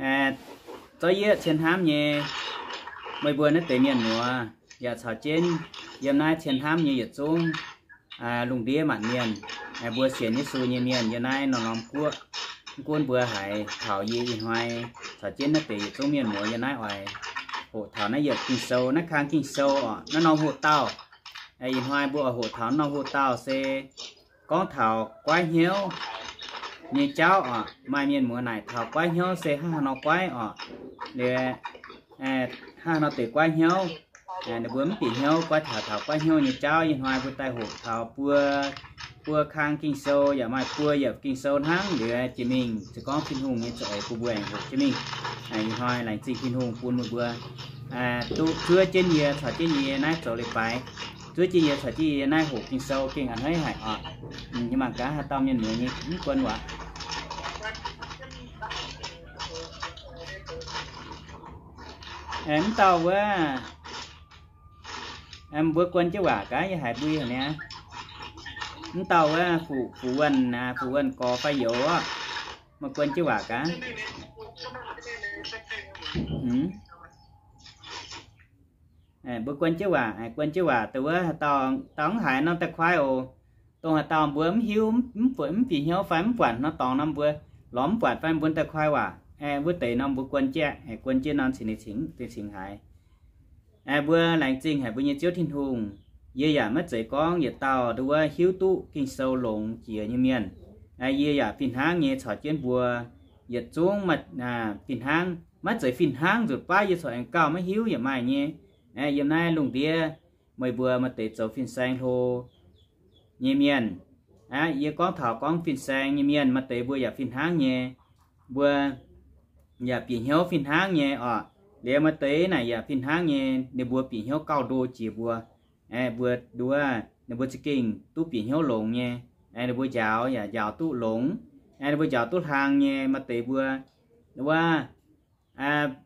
Zorqv yie cien hnamv nyei, meih mbuo naaiv deix mienh muoz yaac caux jienv yiem naaiv cien hnamv nyei yietc zungv lungh ndiev maanc mienh, mbuo sienx Yesu nyei mienh yiem naaiv norm-norm guoqv. Mv gunv mbuo haiz taux yie ih hnoi caux jienv naaiv deix yietc zungv mienh muoz yiem naaiv oix hoqc taux naaiv yiemc Ging-Sou, naaiv kang Ging-Sou oc, naaiv norm hoqc dauh. Ih hnoi mbuo oix hoqc taux norm hoqc dauh se gorngv taux goiv hnyouv nyei jauv oc. Maaih mienh muoz naaic taux goiv hnyouv se hnangv haaix nor goiv oc. Liuz hnangv haaix nor deix goiv hnyouv, ninh mbuo mv bieqc hnyouv. Goiv taux, taux goiv hnyouv nyei jauv, ih hnoi mbuo daaih hoqc taux buo, buo kang Ging-Sou yaac maaih buo yiemc Ging-Sou hnangv. Liuz jiex mingh se gorngv Tin-Hungh nyei za'eix bun mbuo aengx hoqc jienv mingh. Ih hnoi laengz zingh Tin-Hungh bun meih mbuo duqv zuov jienv yie, caux jienv yie naaiv zoux leiz-baaix, zuov jienv yie caux jienv yie naaiv hoqc Ging-Sou gengh a'hneiv haic oc. Yie mangc gaax haaix dauh mienh muoz nyei mv guon waac. Mv dauh wuov, mbuo guon jienv waac gaax, yie haiz mbui haic mi'aqv. Mv dauh wuov, Fu, Fu Wuonh, Fu Wuonh gorx fai youz oc, meih guon jienv waac gaax. Mbuo guon jienv waac, guon jienv waac dongh wuov haaix dauh, dauh mv haiz norm da'kuaaiv oc. Dongh haaix dauh mbuo mv hiuv, mv bieqc hnyouv fai mv buatc nor dorngx nor mbuo lorz mv buatc fai mbuo da'kuaaiv waac, wuov deix nor mbuo guon jienv, guon jienv nor cingx, cingx haiz. Mbuo laengz zingh haic mbuo nyei Ziouv Tin-Hungh. Yie yaac maiv zeiz gorngv yietc dauh nduov hiuv duqv Ging-Sou longx jiex nyei mienh. Yie yaac fih hnangv nyei caux jienv mbuo yietc zungv fih hnangv, maiv zeiz fih hnangv nzutc baav yie corc aengx gauh maiv hiuv yaac maaih nyei. Yiem naaiv lungh ndiev meih mbuo maaih deix zoux fin-saeng hlo nyei mienh. Aqv, yie gorngv taux gorngv fin-saeng nyei mienh, maaih deix mbuo yaac fih hnangv nyei, mbuo yaac bieqc hnyouv fih hnangv nyei oc. Liuz maaih deix naaic yaac fih hnangv nyei, ninh mbuo bieqc hnyouv gauh ndo jiex mbuo. Mbuo nduov ninh mbuo za'gengh duqv bieqc hnyouv longx nyei. Ninh mbuo njaaux yaac njaaux duqv longx. Ninh mbuo njaaux duqv hlang nyei. Maaih deix mbuo wuov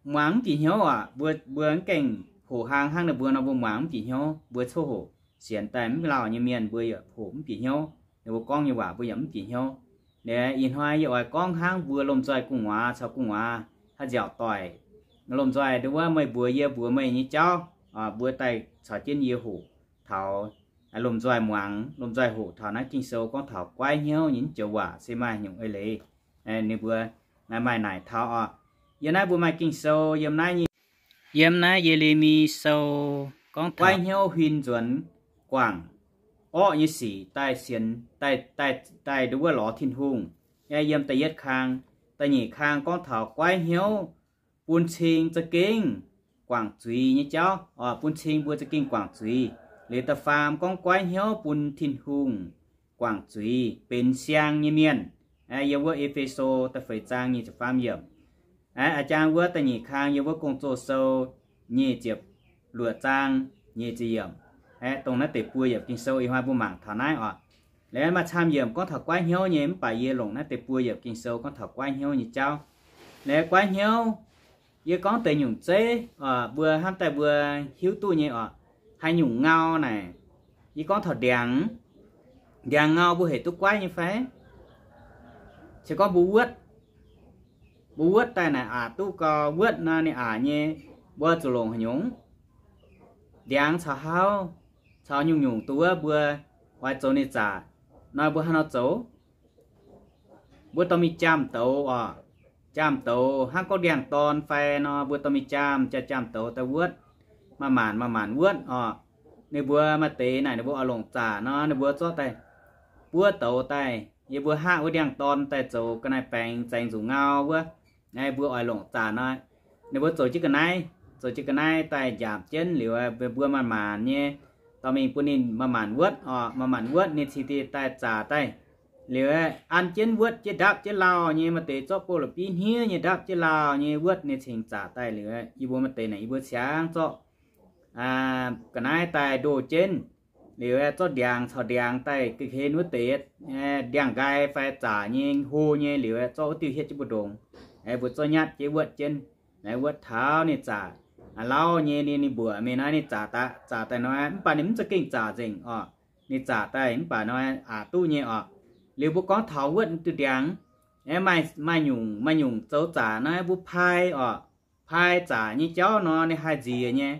muangx mv bieqc hnyouv oc. Mbuo, mbuo mv gaengh hoqc hlang hnangv ninh mbuo nor, mbuo muangx mv bieqc hnyouv. Mbuo coqv hoqc sienx daaih mv lauh nyei mienh mbuo yaac hoqc mv bieqc hnyouv. Ninh mbuo gorngv nyei waac mbuo yaac mv bieqc hnyouv. Liuz ih hnoi yie oix gorngv hnangv mbuo lomh nzoih gu'nguaaz caux gu'nguaaz haaix nziaauc doic, lomh nzoih nduov meih mbuox yie mbuox meih nyei jauv, mbuo daaih caux jienv yie hoqc taux, lomh nzoih muangx, lomh nzoih hoqc taux naaiv Ging-Sou gorngv taux goiv hnyouv nyei joux waac se maaih nyungc eix leiz. Ninh mbuo maaih naaic taux oc. Yiem naaiv mbuo maaih Ging-Sou yiem naaiv nyei, yiem naaiv Ye^le^mi Sou gorngv goiv hnyouv huin nzuonx guangc orqv nyei sic daaih sienx, daaih, daaih nduov lorz Tin-Hungh. Yiem da'yietv kang, da'nyeic kang gorngv taux goiv hnyouv bun cing za'gengh guangc zuiz nyei jauv, bun cing mbuo za'gengh guangc zuiz. Liuz da'faam gorngv goiv hnyouv bun Tin-Hungh guangc zuiz benx siang nyei mienh. Yiem wuov E^fe^so da'feix zaang nyic ziepc faam yiemc. A'jang wuov da'nyeic kang yiem wuov Gong-Zoh Sou nyic ziepc luoqc zaang nyic ziepc yiemc. Dongh naaiv deix buo yiemc Ging-Sou ih hnoi mbuo mangc taux naaiv oc. Liuz maaih camv yiemc gorngv taux goiv hnyouv nyei, mv baac yie longc naaiv deix buo yiemc Ging-Sou gorngv taux goiv hnyouv nyei jauv. Liuz goiv hnyouv, yie gorngv deix nyungc zeiv, mbuo hnamv daaih mbuo hiuv duqv nyei oc. Haaix nyungc ngau naaic, yie gorngv taux ndiangx, ndiangx ngau mbuo hec duqv goiv nyei fai? Se gorngv mbuo wuotv, mbuo wuotv daaih naaic aqc duqv gau, wuotv nor ninh aqc nyei, mbuo zuqc longc haaix nyungc? Ndiangx caux hauv, caux nyungc-nyungc dongh wuov mbuo oix zoux ninh zaqc nor, mbuo haaix nor zoux? Mbuo dorh mingh jaam douz oc. Jaam douz hnangv gorngv ndiangx-dorn fai nor, mbuo dorh mingh jaam, jaa jaam douz daaih wuotv, maaih maanc maaih maanc wuotv oc. Ninh mbuo maaih deix naaic ninh mbuo oix longc zaqc nor, ninh mbuo zorqv daaih buov douz daaih. Yie mbuo hngaqv wuov ndiangx-dorn daaih zoux ga'naaiv-baengx zaengx nzuqc ngau wuov, mbuo oix longc zaqc nor, ninh mbuo zoux jienv ga'naaiv, zoux jienv ga'naaiv daaih njaapc jienv liuz, mbuo maanc maanc nyei dorh mingh bun ninh maanc maanc wuotv oc. Maanc maanc wuotv ninh cingx daaih zaqc daaih. Liuz an jienv wuotv jienv ndapv jienv lauh nyei, maaih deix zorqv bouh la'bieiv hniev nyei ndapv jienv lauh nyei wuotv ninh cingx zaqc daaih. Liuz yie mbuo maaih deix naaic yie mbuo ciangv zorqv ga'naaiv daaih ndoh jienv, liuz zorqv ndiangx caux ndiangx daaih ga'hlen wuov deix, ndiangx-nqaai fai zaqc nyei hlo nyei, liuz zorqv wuov diuh hietv jienv mbu'ndongx, mbuo zorqv nyatv jienv wuotv jienv, wuotv taux ninh zaqc lauh nyei, ninh, ninh mbuoqc mingh nor ninh zaqc daaih, zaqc daaih nor, mv baac ninh mv za'gengh zaqc nzengc oc. Ninh zaqc daaih mv baac nor aqc duqv nyei oc. Liuz mbuo gorngv taux wuotv diuh ndiangx, Aeqv, maaih, maaih nyungc, maaih nyungc zoux zaqc naaiv mbuo pai orqc, pai zaqc nyei jauv nor ninh haih nziex nyei.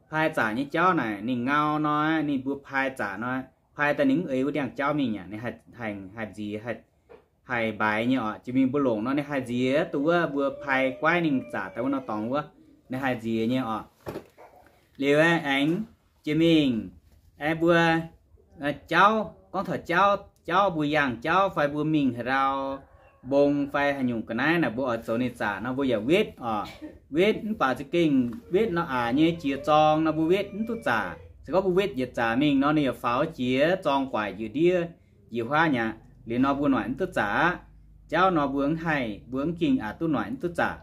Pai zaqc nyei jauv naaic ninh ngau nor, ninh mbuo pai zaqc nor, pai daaih ninh mv eix wuov ndiangx-jauv mingh aqv, ninh haih, haih, haih nziex, haih, haih mbaix nyei orqc. Jiex mingh mbuo longc nor ninh haih nziex duqv wuov mbuo pai guaiv ninh zaqc daaih wuov nor dorngx wuov, ninh haih nziex nyei orqc. Liuz aengx jiex mingh, aengx mbuo jauv, gorngv taux jauv, jauv mbuo yangh jauv fai mbuo mingh haaix ndau mbong fai haaix nyungc ga'naaiv naaic mbuo oix zoux ninh zaqc nor mbuo yaac wetv orqc. Wetv mv baac za'gengh wetv nor aqc nyei jiex zorng nor mbuo wetv mv duqv zaqc. Se gorngv mbuo wetv yietc zaqc mingh nor ninh yaac faaux jiex zorng guaic njiec ndiev njiec huaav mi'aqv. Liuz nor mbuo noic mv duqv zaqc aqv. Jauv nor mbuo mv haih, mbuo mv ging aqc duqv noic mv duqv zaqc.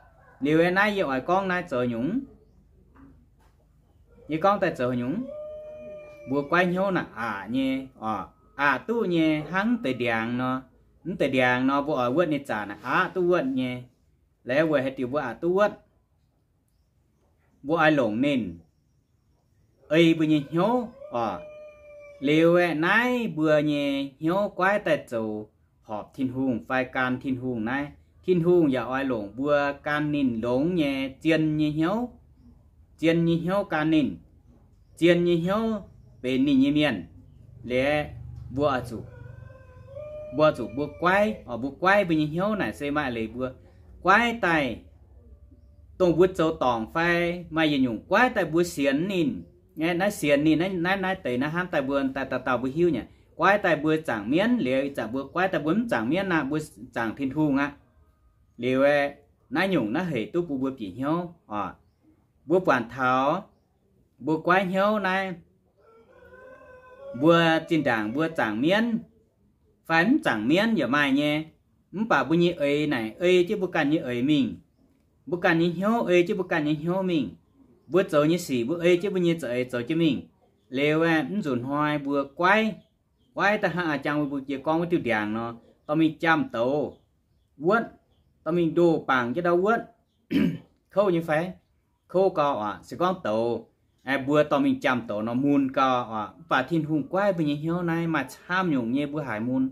Liuz aeqv, naaiv yie oix gorngv naaiv zoux nyungc. Yie gorngv daaih zoux nyungc. Mbuo guaiv hnyouv naaic aqc nyei orqc, aqc duqv nyei hnangv mv deix ndiangx nor. Mv deix ndiangx nor mbuo oix wuotv ninh zaqc naaic aqc duqv wuotv nyei. Laaix weic haaix diuc mbuo aqc duqv wuotv? Mbuo oix longc ninh ei mbuo nyei hnyouv orqc. Liuz aeqv, naaiv mbuo nyei hnyouv guaiv daaih zoux horpc Tin-Hungh fai gan Tin-Hungh naaiv, Tin-Hungh yaac oix longc mbuo gan ninh longx nyei zien nyei hnyouv, zien nyei hnyouv gan ninh, zien nyei hnyouv benx ninh nyei mienh. Liuz mbuo oix zuqc, mbuo oix zuqc mbuo guaiv, oix mbuo guaiv mbuo nyei hnyouv naaic se maaih leiz mbuo guaiv daaih dongh mbuo zoux dorngc fai maaih yietc nyungc guaiv daaih mbuo sienx ninh. Naaiv sienx ninh naaiv, naaiv, naaiv deix naaiv hnamv daaih mbuo daaih dauh dauh mbuo hiuv nyei. Guaiv daaih mbuo zaangc mienv, liuz ih zanc mbuo guaiv daaih mbuo mv zaangc mienv aqv, mbuo zaangc Tin-Hungh aqv. Liuz aeqv, naaiv nyungc naaiv hec duqv bun mbuo bieqc hnyouv orqc. Mbuo buatc taux mbuo guaiv hnyouv naaiv, mbuo zinh ndaangc mbuo zaangc mienv fai mv zaangc mienv yaac maaih nyei. Mv baac mbuo nyei eix naaic ei jienv mbuo ganh nyei eix mingh. Mbuo ganh nyei hnyouv ei jienv mbuo ganh nyei hnyouv mingh. Mbuo zoux nyei sic mbuo ei jienv mbuo nyei za'eix zoux jienv mingh. Liuz aeqv, mv nzunc hnoi mbuo guaiv, guaiv daaih hnangv a'jang mbuo jiex gorngv wuov diuh ndiangx nor, dorh mingh jamh douz wuotv, dorh mingh ndoh bangc jienv ndau wuotv, kouv nyei fai? Kouv gau oc. Se gorngv douz, mbuo dorh mingh jamh douz nor mun gau oc. Mv baac Tin-Hungh guaiv mbuo nyei hnyouv naaiv maaih camv nyungc nyei mbuo haiz mun,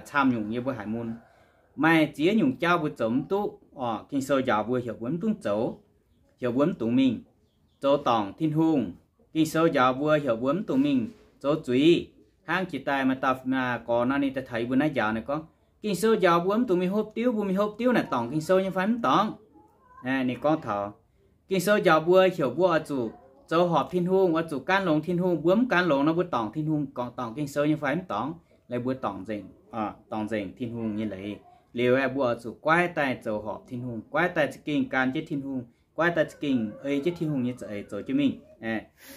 camv nyungc nyei mbuo haiz mun. Maaih ziex nyungc jauv mbuo zoux mv duqv oc. Ging-Sou njaaux mbuo heuc mbuo mv dungx zoux, heuc mbuo mv dungx mingh zoux dorngc Tin-Hungh. Ging-Sou njaaux mbuo heuc mbuo mv dungx mingh zoux zuiz. Hnangv jiex daaih maaih dauh gorx nor ninh daaih taux yie mbuo naaiv njaaux ninh gorngv, Ging-Sou njaaux mbuo mv dungx mingh hopv diuv, mbuo mingh hopv diuv naaic dorngc Ging-Sou nyei fai mv dorngc? Ninh gorngv taux, Ging-Sou njaaux mbuo heuc mbuo oix zuqc zoux horpc Tin-Hungh, oix zuqc gan longx Tin-Hungh. Mbuo mv gan longx nor mbuo dorngc Tin-Hungh, dorngc Ging-Sou nyei fai mv dorngc? Laaix mbuo dorngc nzengc, dorngc nzengc Tin-Hungh nyei leiz. Liuz aeqv, mbuo oix zuqc guaiv daaih zoux horpc Tin-Hungh, guaiv daaih za'gengh gan jienv Tin-Hungh, guaiv daaih za'gengh ei jienv Tin-Hungh nyei za'eix zoux jienv mingh.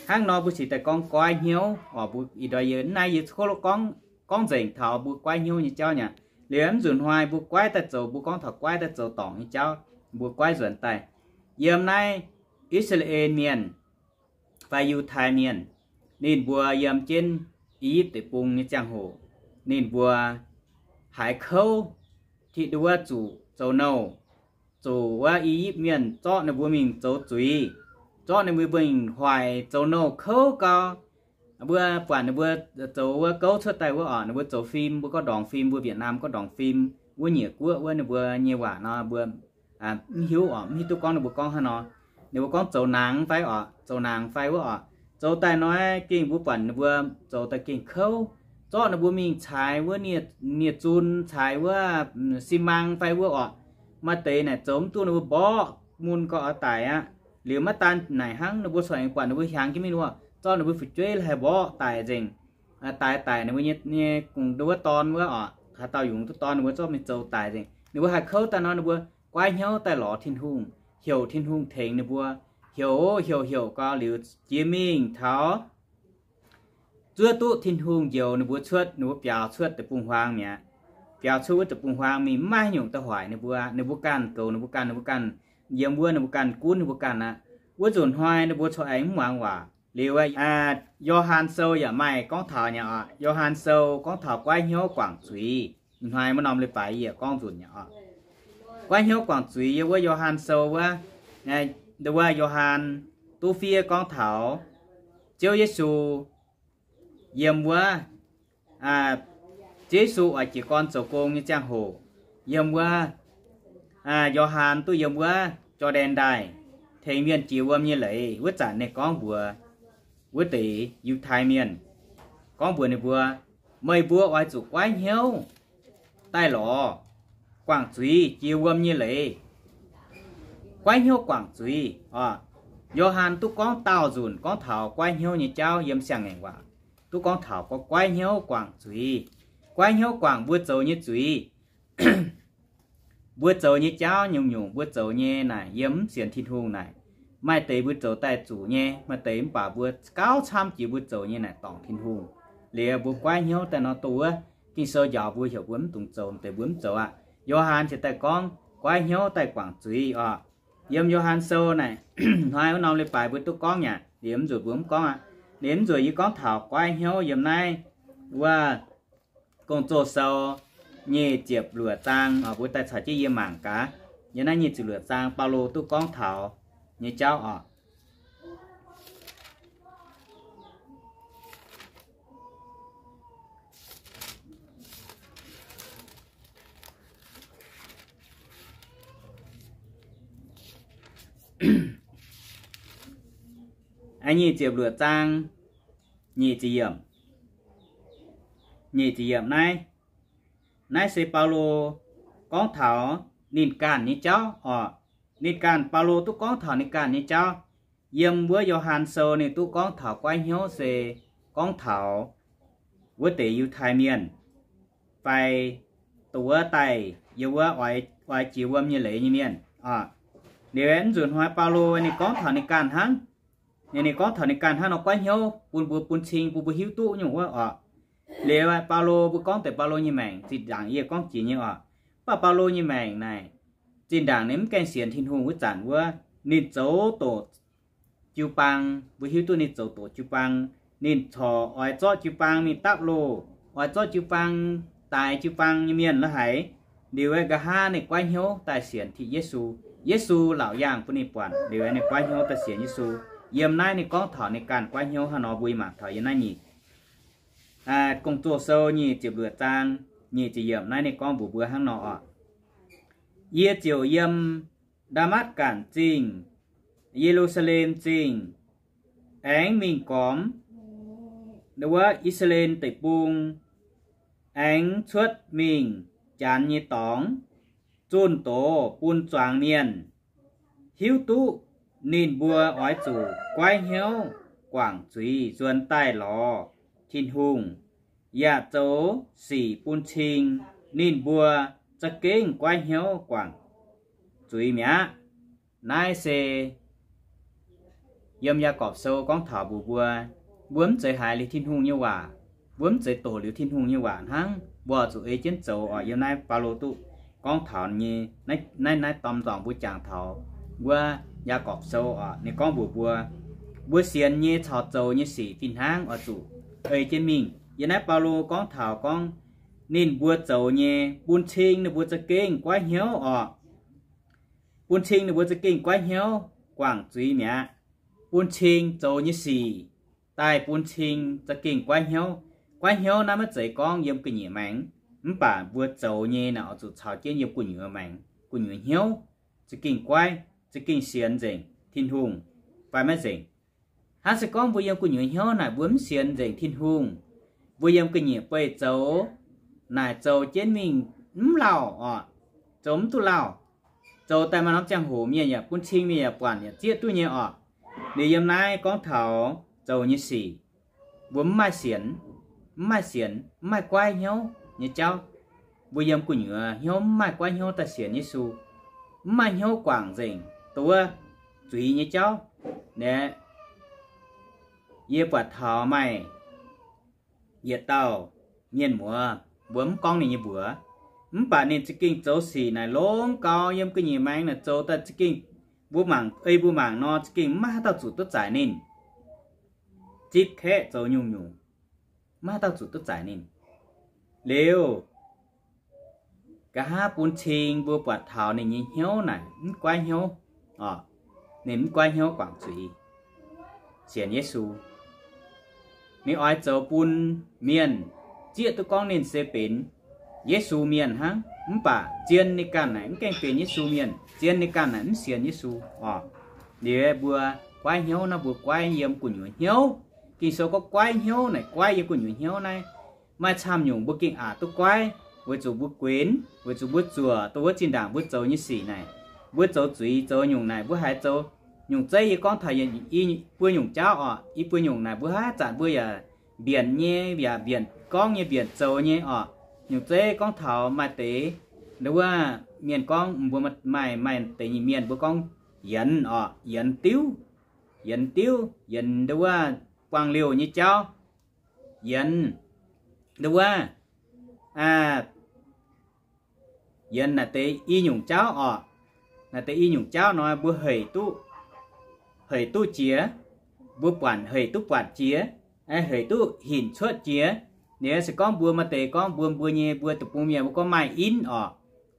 Hnangv nor mbuo cingx daaih gorngv guaiv hnyouv oc. Mbuo ih ndorm yie naaiv yie kov gorngv, gorngv nzengc taux mbuo guaiv hnyouv nyei jauv nyei. Liuz mv nzunc hnoi mbuo guaiv daaih zoux, mbuo gorngv taux guaiv daaih zoux dorngc nyei jauv, mbuo guaiv nzuonx daaih yiem naaiv I^saa^laa^en Mienh fai Yiutai Mienh, ninh mbuo yiem jienv I^yipv Deic-Bung nyei ziangh hoc, ninh mbuo haiz kouv, ti duov zuqc zoux nouh, zuqc wuov I^yipv Mienh zorqv ninh mbuo mingh zoux zuiz, zorqv ninh mbuo mingh hoic zoux nouh kouv gau. Mbuo buatc ninh mbuo zoux wuov gouv cuotv daaih wuov oc, ninh mbuo zoux fim, mbuo gorngv ndorngx fim, mbuo Việt Nam gorngv ndorngx fim, wuov nyiec guoqv wuov ninh mbuo nyei waac nor mbuo mv hiuv oc, mv hiuv duqv gorngv ninh mbuo gorngv haaix nor. Ninh mbuo gorngv zoux nangx fai oc, zoux nangx fai wuov oc. Zoux daaih nor gengh mbuo buatc ninh mbuo zoux daaih gengh kouv, zorqv ninh mbuo mingh caaix wuov nie-zun, caaix wuov xi-măng fai wuov oc. Maaih deix naaic zoux mv duqv ninh mbuo mborqv mun gau oix daic aqv. Liuz maiv daan naaic hnangv, ninh mbuo corc aengx buatc ninh mbuo hiaangx jienv mingh wuov, zorqv ninh mbuo fu'jueiv haih mborqv daic nzengc. Daic daic ninh mbuo nyei, nyei wuov dorn wuov oc, haaix dauh yungz duqv dorn ninh mbuo zorqv mingh zoux daic nzengc. Ninh mbuo haih kouv daaih nor ninh mbuo guaiv hnyouv daaih lorz Tin-Hungh, heuc Tin-Hungh tengx ninh mbuo, heuc, heuc, heuc gau liuz jiex mingh taux zuov duqv Tin-Hungh njoux ninh mbuo cuotv, ninh mbuo biaux cuotv deic-bung-huaang mi'aqv. Biaux cuotv wuov deic-bung-huaang mingh mv maaih nyungc daaih hoic ninh mbuo, ninh mbuo ganh goux ninh mbuo ganh, ninh mbuo ganh yiem wuov ninh mbuo ganh gunv ninh mbuo ganh aqv. Wuov nzunc hnoi ninh mbuo corc aengx mv muangx waac. Liuz, Yo^han Sou yaac maaih gorngv taux nyei oc. Yo^han Sou gorngv taux guaiv hnyouv guangc zuiz. Ih hnoi maiv norm leiz-baaix yie gorngv nzunc nyei oc. Guaiv hnyouv guangc zuiz yiem wuov Yo^han Sou wuov, wuov Yo^han duqv fiev gorngv taux Ziouv Yesu yiem wuov, Ziouv Yesu oix jiez gorn zoux gong nyei ziangh hoc, yiem wuov, Yo^han duqv yiem wuov Jor^ndaen Ndaaih tengx mienh jiex wuom nyei leiz wuov zanc, ninh gorngv mbuox wuov deix Yiutai Mienh, gorngv mbuox ninh mbuo, meih mbuo oix zuqc goiv hnyouv daaih lorz guangc zuiz jiex wuom nyei leiz. Goiv hnyouv guangc zuiz oc. Yo^han duqv gorngv daauh nzunc gorngv taux goiv hnyouv nyei jauv yiem Siang-Ngaengc Waac, duqv gorngv taux goiv hnyouv guangc zuiz, goiv hnyouv guangc mbuo zoux nyei zuiz. Mbuo zoux nyei jauv nyungc-nyungc, mbuo zoux nyei naaic yiem mv sienx Tin-Hungh naaic, maaih deix mbuo zoux daaih zuqc nyei, maaih deix mv baac mbuo gauh camv jiex mbuo zoux nyei naaic dorngc Tin-Hungh. Liuz mbuo goiv hnyouv daaih nor, dongh wuov Ging-Sou njaaux mbuo heuc mbuo mv dungx zoux, deix mbuo mv zoux aqv. Yo^han ziouc daaih gorngv goiv hnyouv daaih guangc zuiz oc. Yiem Yo^han Sou naaic, hnoi wuov norm leiz-baaix mbuo duqv gorngv nyei, liuz mv nzunc mbuo mv gorngv aqv. Liuz mv nzunc yie gorngv taux goiv hnyouv yiem naaiv wuov Gong-Zoh Sou nyic ziepc luoqc zaang oc, mbuo daaih caux jienv yie mangc gaax. Yiem naaiv nyic ziepc luoqc zaang Baulo duqv gorngv taux nyei jauv oc. Nyic ziepc luoqc zaang, nyic ziepc yiemc, nyic ziepc yiemc naaiv, naaiv se Baulo gorngv taux ninh ganh nyei jauv oc. Ninh ganh, Baulo duqv gorngv taux ninh ganh nyei jauv. Yiem wuov Yo^han Sou ninh duqv gorngv taux goiv hnyouv se gorngv taux wuov deix Yiutai Mienh fai dongh wuov daaih yiem wuov oix jiex wuom nyei leiz nyei mienh oc. Liuz mv nzunc hnoi Baulo ninh gorngv taux ninh ganh hnangv. Ninh gorngv taux ninh ganh hnangv nor goiv hnyouv bun mbuo, bun cing bun mbuo hiuv duqv nyungc wuov oc. Liuz Baulo, mbuo gorngv deix Baulo nyei maengc zinh ndaangc yie gorngv jiex nyei oc. Mv baac Baulo nyei maengc naaic, zinh ndaangc ninh mv gaengh sienx Tin-Hungh wuov zanc wuov, ninh zoux doqc jiu-baang, mbuo hiuv duqv ninh zoux doqc jiu-baang. Ninh corc oix zorqv jiu-baang mingh dapv loh, oix zorqv jiu-baang, daix jiu-baang nyei mienh la'haiz. Liuz nqa'haav ninh goiv hnyouv daaih sienx Tin-Yesu. Yesu laauc yaangh bun ninh buatc, liuz ninh goiv hnyouv daaih sienx Yesu. Yiem naaiv ninh gorngv taux ninh ganh goiv hnyouv hnangv nor, mbuo mangc taux yiem naaiv nyic, Gong-Zoh Sou nyic ziepc luoqc zaang, nyic ziepc yiemc naaiv ninh gorngv mbuox mbuo hnangv nor oc. Yie ziouc yiem Ndaa^matv^gatc Zingh, Ye^lu^saa^lem Zingh, aengx mingh gormx wuov I^saa^laa^en Deic-Bung, aengx cuotv mingh Janx nyei dorngx, zunh doz bun zuangx mienh hiuv duqv ninh mbuo oix zuqc goiv hnyouv guangc zuiz nzuonx daaih lorz Tin-Hungh, yaac zoux sic bun cing ninh mbuo za'gengh goiv hnyouv guangc zuiz mi'aqv. Naaiv se yiem Yaagorpc Sou gorngv taux mbuox mbuo, mbuo mv zeiz haiz liuz Tin-Hungh nyei waac, mbuo mv zeiz doqc liuz Tin-Hungh nyei waac hnangv, mbuo zuqc ei jienv zoux oc. Yiem naaiv Baulo duqv gorngv taux nyei, naaiv, naaiv dorm dorngc mbuo jangx taux wuov Yaagorpc Sou oc, ninh gorngv mbuox mbuo, mbuo sienx nyei caux zoux nyei sic fih hnangv oix zuqc ei jienv mingh. Yiem naaiv Baulo gorngv taux gorngv ninh mbuo zoux nyei bun cing ninh mbuo za'gengh goiv hnyouv oc. Bun cing ninh mbuo za'gengh goiv hnyouv guangc zuiz mi'aqv. Bun cing zoux nyei sic daaih bun cing za'gengh goiv hnyouv. Goiv hnyouv naaiv maiv zeiz gorngv yiem ga'nyiec maengx, mv baac mbuo zoux nyei naaic oix zuqc caux jienv yiem gu'nyuoz maengx, gu'nyuoz hnyouv, za'gengh goiv, za'gengh sienx nzengc Tin-Hungh fai maiv nzengc. Hnangv se gorngv mbuo yiem gu'nyuoz hnyouv naaic mbuo mv sienx nzengc Tin-Hungh, mbuo yiem ga'nyiec beih zoux naaic zoux jienv mingh mv lauh oc, zoux mv duqv lauh. Zoux daaih maaih norm ziangh hoc mienh yaac bun cing, mienh yaac buatc yaac zieqv duqv nyei oc. Liuz yiem naaiv gorngv taux zoux nyei sic, mbuo mv maaih sienx, mv maaih sienx, mv maaih goiv hnyouv nyei jauv. Mbuo yiem gu'nyuoz hnyouv mv maaih goiv hnyouv daaih sienx Yesu, mv maaih hnyouv guangc nzengc dongh wuov zuiz nyei jauv. Naaiv yie buatc taux maaih yietc dauh mienh muoz, mbuo mv gorngv ninh nyei mbuox, mv baac ninh za'gengh zoux sic naaic longx gaux, yiem ga'nyiec maengx naaic zoux daaih za'gengh mbuo mangc, ei mbuo mangc nor za'gengh mv maaih haaix dauh zuqc duqv zaaic ninh. Zipv kaeqv zoux nyungc-nyungc, mv maaih haaix dauh zuqc duqv zaaic ninh. Liuz, nqa'haav bun cing mbuo buatc taux ninh nyei hnyouv naaic mv goiv hnyouv oc. Ninh mv goiv hnyouv guangc zuiz sienx Yesu. Ninh oix zoux bun mienh zieqv duqv gorngv ninh se benx Yesu mienh hnangv. Mv baac zien ninh ganh naaic mv gaengh benx Yesu mienh. Zien ninh ganh naaic mv sienx Yesu oc. Liuz mbuo guaiv hnyouv naaiv, mbuo guaiv yiem gu'nyuoz hnyouv. Ging-Sou gorngv guaiv hnyouv naaic, guaiv yiem gu'nyuoz hnyouv naaiv. Maaih camv nyungc mbuo gengh aqc duqv guaiv, weic zuqc mbuo guenx, weic zuqc mbuo zuoqc dongh wuov zinh ndaangc mbuo zoux nyei sic naaic. Mbuo zoux zuiz zoux nyungc naaic, mbuo haiz zoux nyungc zeiv. Yie gorngv taux i buo nyungc jauv oc. I buo nyungc naaic mbuo haaix zanc mbuo yaac mbienc nyei, yaac mbienc gorngv nyei, mbienc zoux nyei oc. Nyungc zeiv gorngv taux maaih deix, nduov wuov, mienh gorngv mbuo maaih, maaih deix nyei mienh mbuo gorngv yienx oc, yienx diuv, yienx diuv, yienx nduov wuov buangh liouh nyei jauv, yienx nduov wuov, yienx naaic deix i nyungc jauv oc. Naaic deix i nyungc jauv nor mbuo hec duqv, hec duqv jiex, mbuo buatc hec duqv buatc jiex, hec duqv hinc cuotv jiex. Ninh se gorngv mbuo maaih deix gorngv mbuo, mbuo nyei, mbuo deic-bung mienh mbuo gorngv maaih inv oc,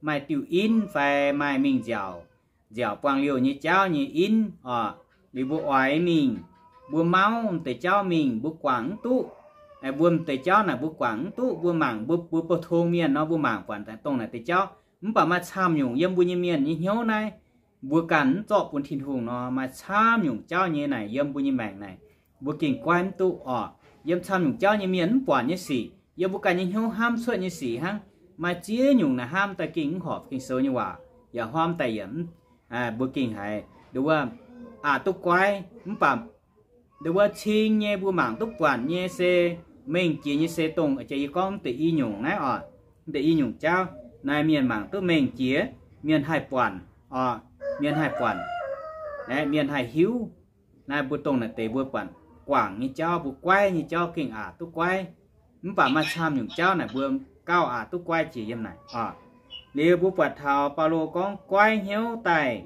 maaih diuh inv fai maaih mingh nziaauc, nziaauc buangh liouh nyei jauv nyei inv oc. Liuz mbuo oix mingh, mbuo mauv m'deix jauv mingh mbuo guangc mv duqv. Mbuo m'deix jauv naaic mbuo guangc mv duqv, mbuo mangc, mbuo, mbuo pou-tong mienh nor mbuo mangc buatc dongh naaic deix jauv. Mv baac maaih camv nyungc yiem mbuo nyei mienh nyei hnyouv naaiv, mbuo ganh mv zorqv bun Tin-Hungh nor, maaih camv nyungc jauv nyei naaic yiem mbuo nyei maengc naaic, mbuo gengh guaiv mv duqv oc. Yiem camv nyungc jauv nyei mienh mv buatc nyei sic, yiem mbuo ganh nyei hnyouv hnamv cuotv nyei sic hnangv. Maaih ziex nyungc naaic hnamv daaih gengh mv horpc Ging-Sou nyei waac, yaac hnamv daaih yaac mv, mbuo gengh haiz nduov wuov aqc duqv guaiv. Mv baac nduov wuov cing nyei mbuo mangc duqv buatc nyei se, mengh jiex nyei se dongh jiex yie gorngv deix i nyungc naaiv oc. Deix i nyungc jauv naaiv mienh mangc duqv mengh jiex, mienh haih buatc oc, mienh haih buatc, mienh haih hiuv. Naaiv mbuo dongh naaic deix mbuo buatc guangc nyei jauv, mbuo guaiv nyei jauv gengh aqc duqv guaiv. Mv baac maaih camv nyungc jauv naaic mbuo gauh aqc duqv guaiv jiex yiem naaic oc. Liuz mbuo buatc taux Baulo gorngv guaiv hnyouv daaih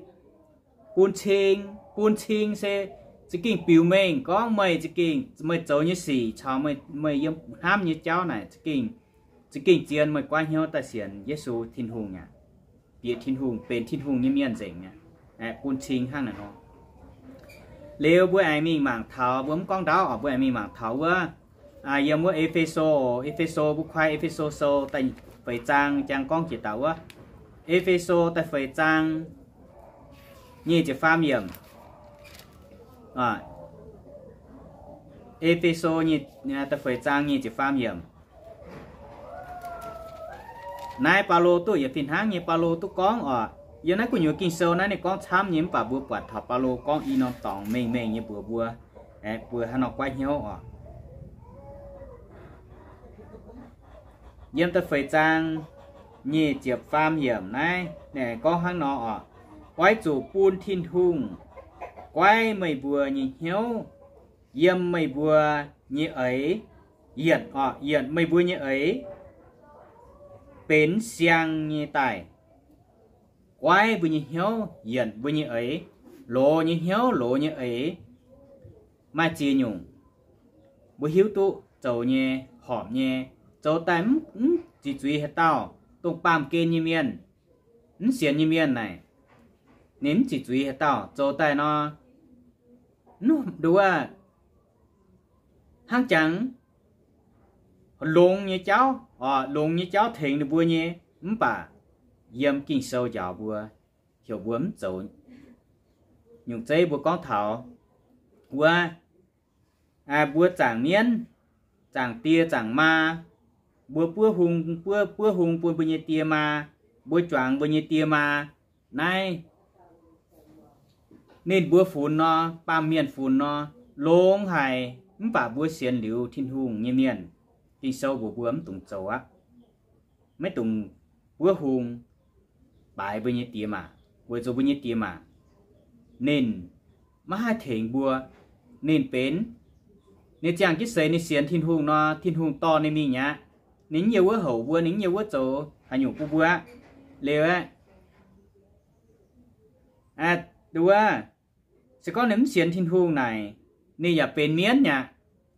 bun cing. Bun cing se za'gengh biux mengh gorngv meih za'gengh, meih zoux nyei sic caux meih, meih yiem hnamv nyei jauv naaic za'gengh, za'gengh zien meih guaiv hnyouv daaih sienx Yesu Tin-Hungh aqv. Bieqc Tin-Hungh, benx Tin-Hungh nyei mienh nzengc aqv. Bun cing hnangv naaic nor. Liuz mbuo aengx mingh mangc taux, mbuo mv gorngv ndaauv oc, mbuo aengx mingh mangc taux wuov, yiem wuov E^fe^so, E^fe^so, mbuo kuaai E^fe^so Sou da'feix zaang jangx gorngv jiex daaih wuov. E^fe^so da'feix zaang nyic ziepc faam yiemc. E^fe^so da'feix zaang nyic ziepc faam yiemc. Naaiv Baulo duqv yietc fih hnangv nyei, Baulo duqv gorngv oc. Yiem naaiv gu'nyuoz Ging-Sou naaiv ninh gorngv camv nyei, mv baac mbuo buatc taux Baulo gorngv i norm dorngx mengh mengh nyei mbuox mbuo, mbuo hnangv nor guaiv hnyouv oc. Yiem da'feix zaang nyic ziepc faam yiemc naaiv ninh gorngv hnangv nor oc. Oix zuqc bun Tin-Hungh guaiv meih mbuo nyei hnyouv yiem meih mbuo nyei eix, yietc oc, yietc meih mbuo nyei eix benx siang nyei daaih. Guaiv mbuo nyei hnyouv, yietc mbuo nyei eix, loz nyei hnyouv, loz nyei eix. Maaih ziex nyungc mbuo hiuv duqv zoux nyei, horpc nyei, zoux daaih mv, mv ziqc zuiz haaix dauh. Dongh baamh gen nyei mienh, mv sienx nyei mienh naaic, ninh mv ziqc zuiz haaix dauh zoux daaih nor, nduov wuov hnangv jangx longx nyei jauv oc, longx nyei jauv tengx ninh mbuo nyei. Mv baac yiem Ging-Sou njaaux mbuo, heuc mbuo mv zoux. Nyungc zeiv mbuo gorngv taux wuov, mbuo zaangc mienv, zaangc die zaangc maa, mbuo buov hung, buov, buov hung bun mbuo nyei die maa, mbuo juangx mbuo nyei die maa. Naaiv ninh mbuo funx nor, baamh mienh funx nor, longx haic. Mv baac mbuo sienx liuz Tin-Hungh nyei mienh, Ging-Sou mbuox mbuo mv dungx zoux aqv. Maiv dungx buov hung baaix mbuo nyei die maa, weic zuqc mbuo nyei die maa ninh maiv haih tengx mbuo. Ninh benx, ninh ziangh jienv seix ninh sienx Tin-Hungh nor, Tin-Hungh dorh ninh mingh aqv. Ninh mv yiem wuov houc mbuo, ninh mv yiem wuov zoux haaix nyungc bun mbuo aqv. Liuz aqv, wuov, se gorngv ninh mv sienx Tin-Hungh naaic, ninh yaac benx mienv aqv,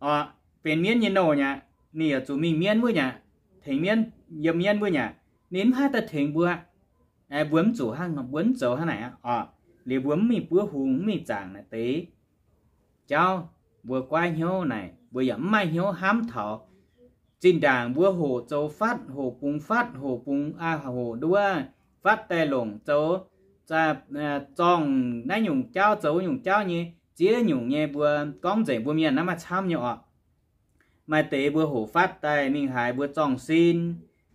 oc, benx mienv nyei nouh aqv. Ninh yaac zuqc mingh mienv wuov aqv, tengx mienv, yiem mienv wuov aqv. Ninh mv haih daaih tengx mbuo. Mbuo mv zuqc hnangv, mbuo mv zoux hnangv naaic aqv, oc. Liuz mbuo mv mingh buov hung, mv mingh zaangc naaic deix jauv, mbuo guaiv hnyouv naaic, mbuo yaac mv maaih hnyouv hnamv taux Zinh ndaangc mbuo hoqc zoux fatv, hoqc bungx fatv, hoqc bungx, aa, hoqc nduov fatv daaih longc zoux, zorngh naaiv nyungc jauv zoux nyungc jauv nyei, ziex nyungc nyei mbuo gorngv nzengc mbuo mienh naaiv maaih camv nyei orqc. Maaih deix mbuo hoqc fatv daaih mingh haaix mbuo zorngh sin,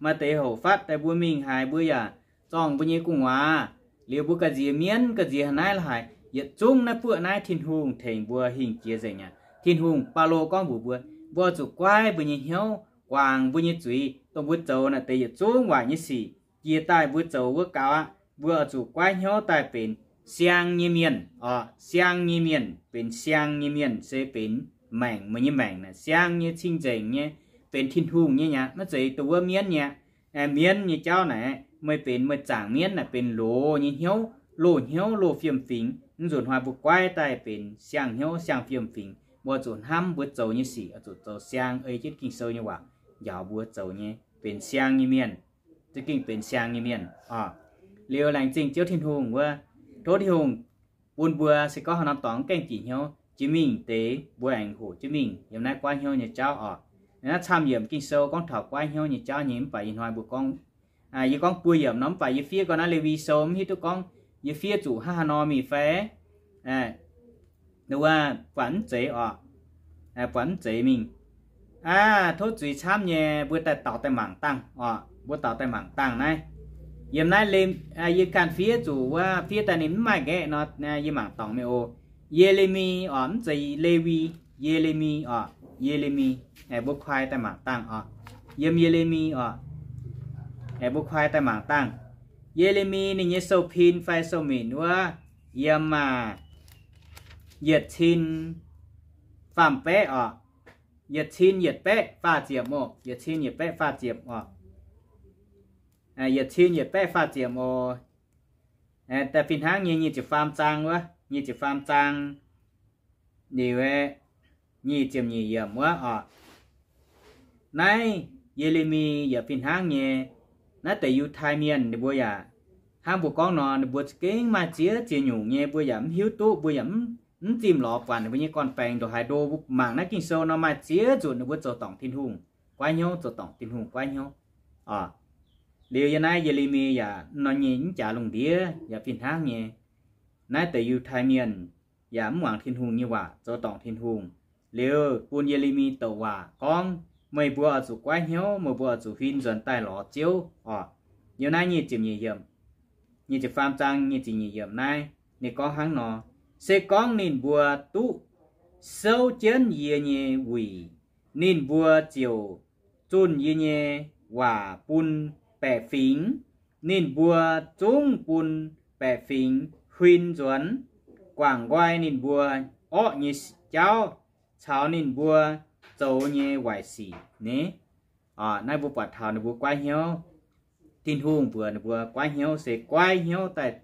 maaih deix hoqc fatv daaih mbuo mingh haaix mbuo yaac zorngh mbuo nyei gu'nguaaz. Liuz mbuo ga'nziex mienv, ga'nziex haaix naaiv la'haic, yietc zungv naaiv buoqv naaiv Tin-Hungh tengx mbuo hingh jiex nzengc aqv. Tin-Hungh, Baulo gorngv mbuox mbuo, mbuo oix zuqc guaiv mbuo nyei hnyouv, guangc mbuo nyei zuiz, dongh mbuo zoux naaic deix yietc zungv waaic nyei sic, jiex daaih mbuo zoux wuov gaux aqv. Mbuo oix zuqc guaiv hnyouv daaih benx siang nyei mienh oc, siang nyei mienh, benx siang nyei mienh se benx maengc, meih nyei maengc naaic siang nyei, cing-nzengc nyei, benx Tin-Hungh nyei nyei aqv, maiv zeiz dongh wuov mienv nyei aqv. Mienv nyei jauv naaic, meih benx meih zaangc mienv naaic benx loz nyei hnyouv, loz hnyouv, loz fiem-fingx. Mv nzunc hnoi mbuo guaiv daaih benx siang hnyouv, siang fiem-fingx. Mbuo zuqc hnamv mbuo zoux nyei sic oix zuqc zoux siang, ei jienv Ging-Sou nyei waac njaaux mbuo zoux nyei, benx siang nyei mienh. Za'gengh benx siang nyei mienh oc. Liuz laengz zingh Ziouv Tin-Hungh wuov, tov Tin-Hungh bun mbuo se gorngv haaix norm dorngx mv gaengh jiex hnyouv, jiex mingh deix mbuo aengx hoqc jienv mingh yiem naaiv guaiv hnyouv nyei jauv oc. Naaiv camv yiemc Ging-Sou gorngv taux guaiv hnyouv nyei jauv nyei, mv baac ih hnoi mbuo gorngv, yie gorngv buo yiemc nor, mv baac yie fiev gorn naaiv Lewi Sou mv hiuv duqv gorngv yie fiev zuqc hnangv haaix nor mingh fai, wuov buatc mv zeiz oc, buatc mv zeiz mingh. Aa, tov zuiz camv nyei, mbuo daaih daaux daaih mangc dangh oc, mbuo daaux daaih mangc dangh naaiv. Yiem naaiv, yie ganh fiev zuqc wuov, fiev daaih ninh mv maaih nqaeqv nor, yie mangc dorngc meih oc. Ye^le^mi oc, mv zeiz Lewi, Ye^le^mi oc, Ye^le^mi. Mbuo kuaai daaih mangc dangh oc. Yiem Ye^le^mi oc, mbuo kuaai daaih mangc dangh. Ye^le^mi ninh nyei sou-pin fai sou-minc wuov, yiem aac, yietc cin faam baeqv oc. Yietc cin yietc baeqv faah ziepc oc, yietc cin yietc baeqv faah ziepc oc. Yietc cin yietc baeqv faah ziepc oc. Daaih fih hnangv nyei nyic ziepc faam zaang wuov, nyic ziepc faam zaang, liuz, nyic ziepc nyeic yiemc wuov oc. Naaiv Ye^le^mi yaac fih hnangv nyei. Naaiv deix Yiutai Mienh ninh mbuo yaac hnangv mbuo gorngv nor, ninh mbuo za'gengh maaih ziex ziex nyungc nyei, mbuo yaac mv hiuv duqv, mbuo yaac mv zimh lorz buatc ninh mbuo nyei gorn-baengx ndongc haaix ndo. Mbuo mangc naaiv Ging-Sou nor maaih ziex nzunc ninh mbuo zoux dorngc Tin-Hungh, guaiv hnyouv, zoux dorngc Tin-Hungh guaiv hnyouv oc. Liuz yiem naaiv Ye^le^mi yaac nor nyei mv jaax lungh ndiev yaac fih hnangv nyei. Naaiv deix Yiutai Mienh yaac mv muangx Tin-Hungh nyei waac, zoux dorngc Tin-Hungh. Liuz bun Ye^le^mi douc waac gorngv, meih mbuo oix zuqc guaiv hnyouv, meih mbuo oix zuqc huin nzuonx daaih lorz Ziouv oc. Yiem naaiv nyic ziepc nyeic yiemc, nyic ziepc faam zaang nyic ziepc nyeic yiemc naaiv, ninh gorngv hnangv nor, se gorngv ninh mbuo duqv souv jienv yie nyei wuic, ninh mbuo ziouc zunh yie nyei waac bun baeqc fingx. Ninh mbuo zungv bun baeqc fingx huin nzuonx, guangc nqoi ninh mbuo orqv nyei jauv caux ninh mbuo zoux nyei waaic sic ni. Naaiv mbuo buatc taux ninh mbuo guaiv hnyouv, Tin-Hungh mbuox ninh mbuo guaiv hnyouv se guaiv hnyouv daaih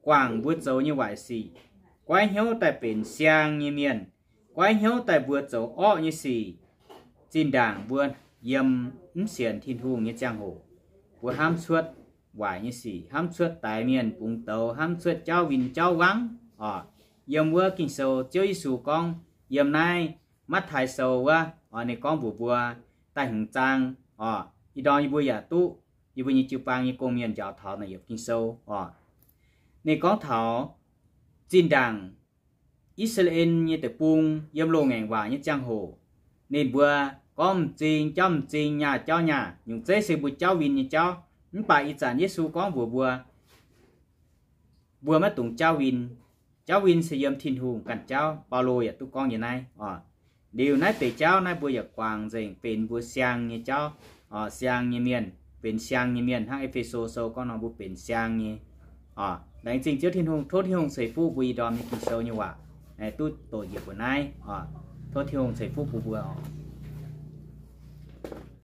guangc mbuo zoux nyei waaic sic, guaiv hnyouv daaih benx siang nyei mienh, guaiv hnyouv daaih mbuo zoux orqv nyei sic. Zinh ndaangc mbuo yiem mv sienx Tin-Hungh nyei ziangh hoc, mbuo hnamv cuotv waaic nyei sic, hnamv cuotv daix mienh bungx douz, hnamv cuotv jauv win jauv wangv oc. Yiem wuov Ging-Sou Ziouv Yesu gorngv, yiem naaiv Matv^taai Sou wuov oc, ninh gorngv mbuox mbuo da'hmz zaang oc. Ih ndorm yie mbuo yaac duqv yie mbuo nyei jiu-baang nyei gong-mienh njaaux taux naaiv yiemc Ging-Sou oc. Ninh gorngv taux zinh ndaangc I^saa^laa^en nyei deic-bung yiem loz-ngaengc waac nyei ziangh hoc, ninh mbuo gorngv m'zing jauv m'zing, nyaah jauv nyaah, nyungc zeiv se mbuo jauv win nyei jauv. Mv baac ih zanc Yesu gorngv mbuox mbuo, mbuo maiv dungx jauv win. Jauv win se yiem Tin-Hungh ganh jauv. Baulo yaac duqv gorngv nyei naaiv oc. Liuz naaiv deix jauv naaiv mbuo yaac guangc nzengc benx mbuo siang nyei jauv, siang nyei mienh, benx siang nyei mienh hnangv E^fe^so Sou gorngv nor mbuo benx siang nyei oc. Laengz zingh Ziouv Tin-Hungh, tov Tin-Hungh ceix fuqv mbuo ih ndorm nyei Ging-Sou nyei waac duqv doqc njiec mbuo naaiv oc. Tov Tin-Hungh ceix fuqv bun mbuo oc.